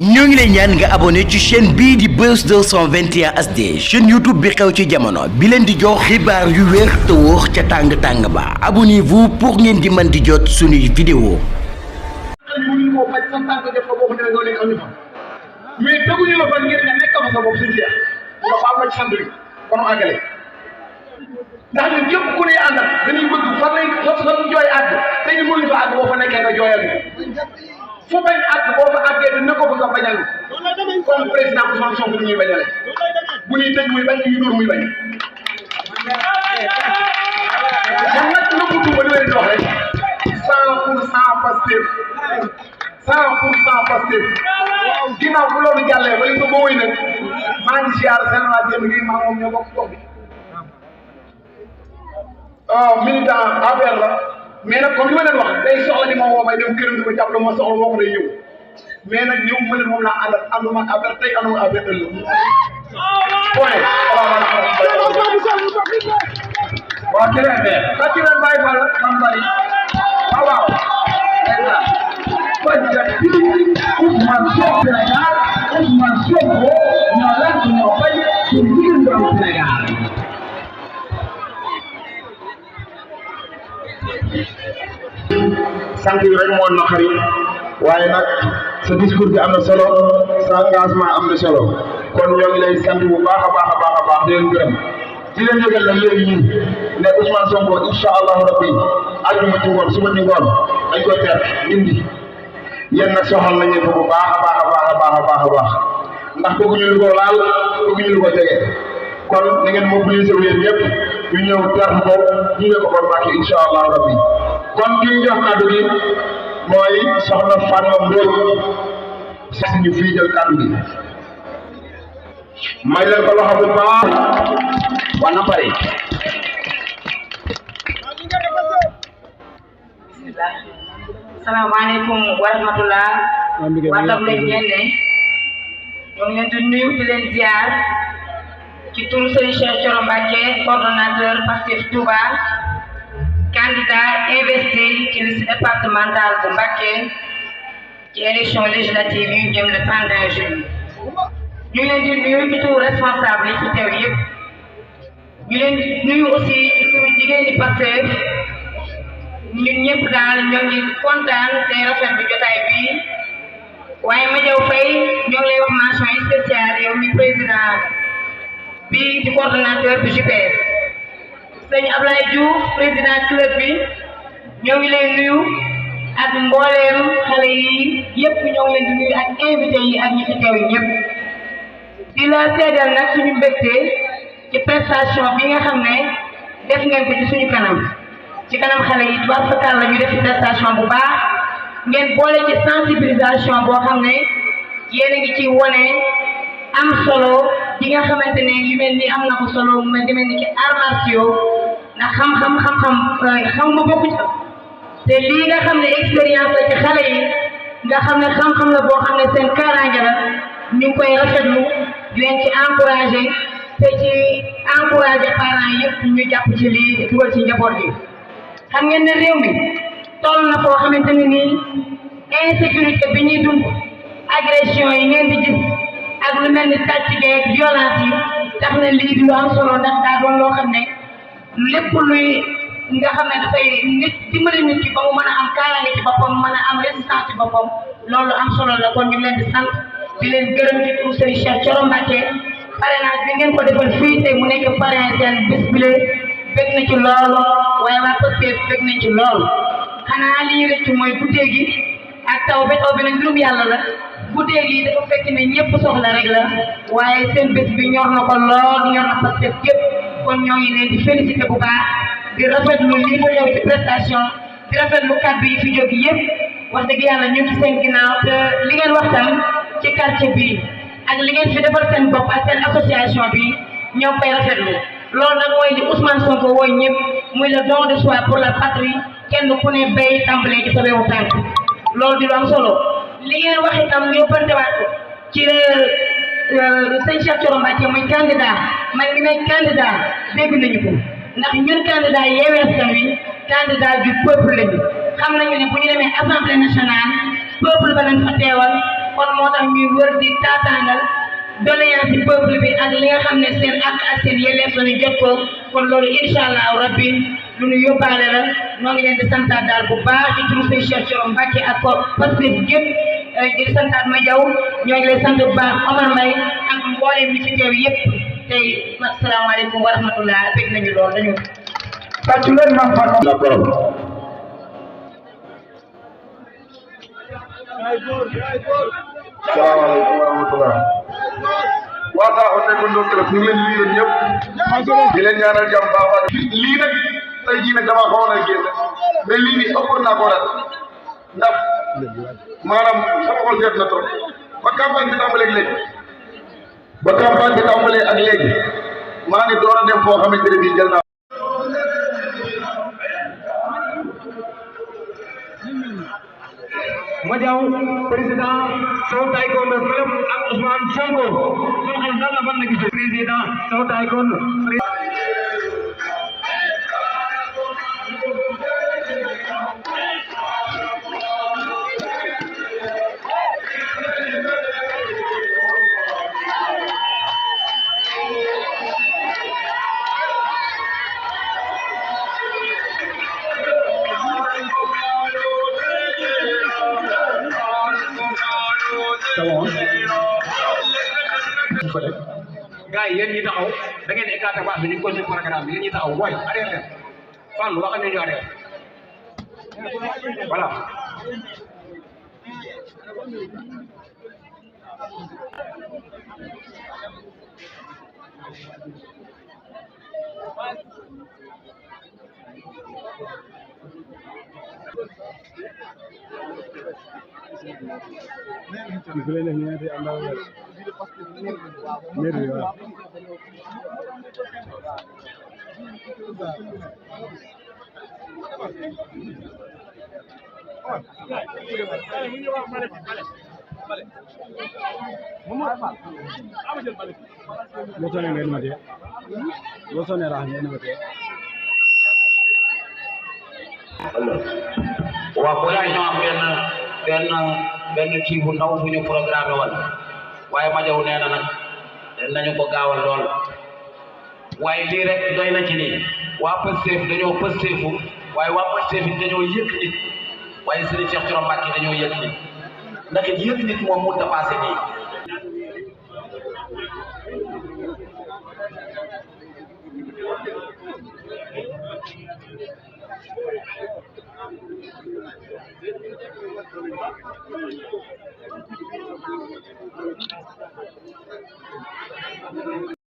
ñoo ngi lay ñaan nga abonné ci chaîne bii di Buzz 221 HD chaîne YouTube bi xew ci jamono bi leen di jox xibaar yu wér te wóor ca tàng-tàng ba abonnez-vous pour ngeen di mën di jot suñuy vidéo mais teguñu la fa ngir nga nekk fa sa bopp suñu seex nga baal ma ci sant bi ba mu àggale ndax ñun képp ku ne àndal dañuy bëgg fan lañ fa jooy àgg te ñu mënuñu fa àgg boo fa nekkee nga jooyal fu bañ àgg boo fa àggee te ne ko fa nga bañal comme président Ousmane Sonko ñuy bañale bu ñuy tëj muy bañ ñu dóor muy bañ man nag nëbbutu ba di leen jox rek 100% Pastef 100% Pastef ginnaaw bu loolu jàllee ba li ko booy nag maa ngi ziar seen waa jëm gi maa moom ñoo bokk gox bi militant affaire la mais nag comme li ma leen wax day soxla di ma woo may dem këram di ko jàppale ma soxla woo ko day ñëw mais nag ñëw ma leen moom laa àndal ànduma affaire tey ànduma affaire ëllëg point waaw ci leen bee ka ci leen bàyyi fal man bari waaw waaw Ousmane Sonko Sénégal Ousmane Sonko ñoo lank ñoo bañ pour jigéen borom Sénégal sant yi rek moo naqari waaye nag sa discours bi am na solo sa engagement am na solo kon ñoo ngi lay sant bu baax a baax a baax a baax di leen gërëm di leen yëgal la léegi ñii ne Ousmane Sonko incha allahu rabbi àjjuma ci ngoon suba ci ngoon dañ koy teer indi yéen nag soxal nañu ko bu baax a baax a baax a baax a baax a baax ndax bëgguñu lu ko laal bëgguñu lu ko jege kon na ngeen mobiliser wu yéen ñëpp ñu ñëw teer ko ñu ngi ko ko Mbàkke incha allahu rabbi kon ki ñu jox kàddu gi mooy soxna Fatma Mbodj si ñu fii jël kàddu gi may leen ko loxo bu baax waa na pare salaamaaleykum wa rahmatullah waa tam lañ ñenne ñoo ngi leen di nuyu di leen ziar ci turu Serigne Cheikh Thioro Mbacké coordonnateur Pastef Touba candidat investi ci liste départementale bu Mbacké ci élection législative yu jëm le 31 juillet ñu leen di nuyu ci turu responsable yi ci teew yëpp ñu leen di nuyu aussi ci turu jigéen ñi Pastef ñun ñëpp daal ñoo ngi kontaan te rafet bu jotaay bi waaye ma jaw fay ñoo ngi lay wax mention spéciale yow mi président bi di coordonnateur bu JPS sëñ Ablaye Diouf président club bi ñoo ngi lay nuyu ak mbooleem xale yi yëpp ñoo ngi leen di nuyu ak invité yi ak ñi fi teew yi ñëpp di la seedal nag suñu mbégte ci prestation bi nga xam ne def ngeen ko ci suñu kanam ci kanam xale yi tubaab fakal la ñu def prestation bu baax ngeen boole ci sensibilisation boo xam ne yéen a ngi ci wone am solo yi nga xamante ne yu mel ni am na ko solo mu mel ni ki arts martiaux ndax xam ma bokku ci te lii nga xam ne expérience la ci xale yi nga xam ne xam-xam la boo xam ne seen kaaraange la ñu ngi koy rafetlu di leen ci encouragé te ci encouragé parents yëpp ñu jàpp ci lii dugal ci njaboot gi. xam ngeen ne réew mi toll na foo xamante ne nii insécurité bi ñuy dund agression yi ngeen di gis ak lu mel ni sàcc geeg violence yi tax na lii di lu am solo ndax daa doon loo xam ne lépp luy nga xam ne dafay nit dimbali nit ki ba mu mën a am kaaraange ci boppam mën a am résistance ci boppam loolu am solo la kon ñu leen di sant di leen gërëm ci turu Serigne Cheikh Thioro Mbacké parrainage bi ngeen ko defal fii te mu nekk parrain seen bis bile bëgg na ci loolu waaye waa Pastef bëgg nañ ci loolu xanaa li ñu rëcc mooy guddee gi ak taw bi nag mbirum yàlla la guddee gi dafa fekk ne ñëpp soxla rek la waaye seen bés bi ñor na ko lool ñor na Pastef yëpp kon ñoo ngi leen di félicité bu baax di rafetlu li fa ñëw ci prestation di rafetlu kàddu yi fi jóg yëpp wax dëgg yàlla ñu ci seen ginnaaw te li ngeen waxtaan ci quartier bi ak li ngeen fi defal seen bopp ak seen association bi ñoo koy rafetlu loolu nag mooy li Ousmane Sonko wooy ñëpp muy le don de soi pour la patrie kenn ku ne bay tàmbalee ci sa wewu tànk loolu di lu am solo li ngeen wax itam yóbbantewaat ko ci sëñ Cheikh Thioro Mbacké muy candidat man mi may candidat dégg nañu ko ndax ñun candidat Yewwi Askan Wi candidat du peuple lañu xam nañu ne bu ñu demee assemblée nationale peuple ba lañ fa teewal kon moo tax ñuy wër di taataanal doléance ci peuple bi ak li nga xam ne seen ak seen yelleef la ñu jot ko kon loolu incha allah rabbi lu ñu yóbbaale la ñoo ngi leen di santaat daal bu baax ci turu sëñ Cheikh Thioro Mbacké ak ko parce que yëpp di santaat ma jaw ñoo ngi lay sant bu baax Omar Mbaye ak mboolem li ci teew yëpp tey asalaamaaleykum wa rahmatullah fekk nañu lool dañu tàccu leen ma fa la borom salaamaaleykum wa rahmatullah waa Sakho nekkoon donc ñu ngi leen di nuyu ñëpp di leen ñaanal jàmm baax lii nag tey jii nag damaa xawoon a génn mais lii nii ëppoon naa ko ren ndax maanaam sama xol seet na trop ba campagne bi tàmbalee ak léegi maa ngi door a dem foo xamante ne bii jël naa. Madiaw président Sow Taekwondo club ak Ousmane Sonko kon xel dal na fan la gisee président Sow Taekwondo gars yi yéen ñi taxaw da ngeen écarté base bi ñu ko ci programme bi yéen ñi taxaw booy arrêté leen Fallou wax nañu ñu arrêté voilà waaw boo yaay ñoo am benn kii bu ndaw bu ñu programmé woon waaye Madiaw nee na nag nañu ko gaawal lool waaye lii rek doy na ci nii waa Pastef dañoo Pastefu waaye waa Pastef dañoo yëg nit waaye Serigne Cheikh Thioro Mbacké dañoo yëg nit ndax it yëg nit moom mënut a passé nii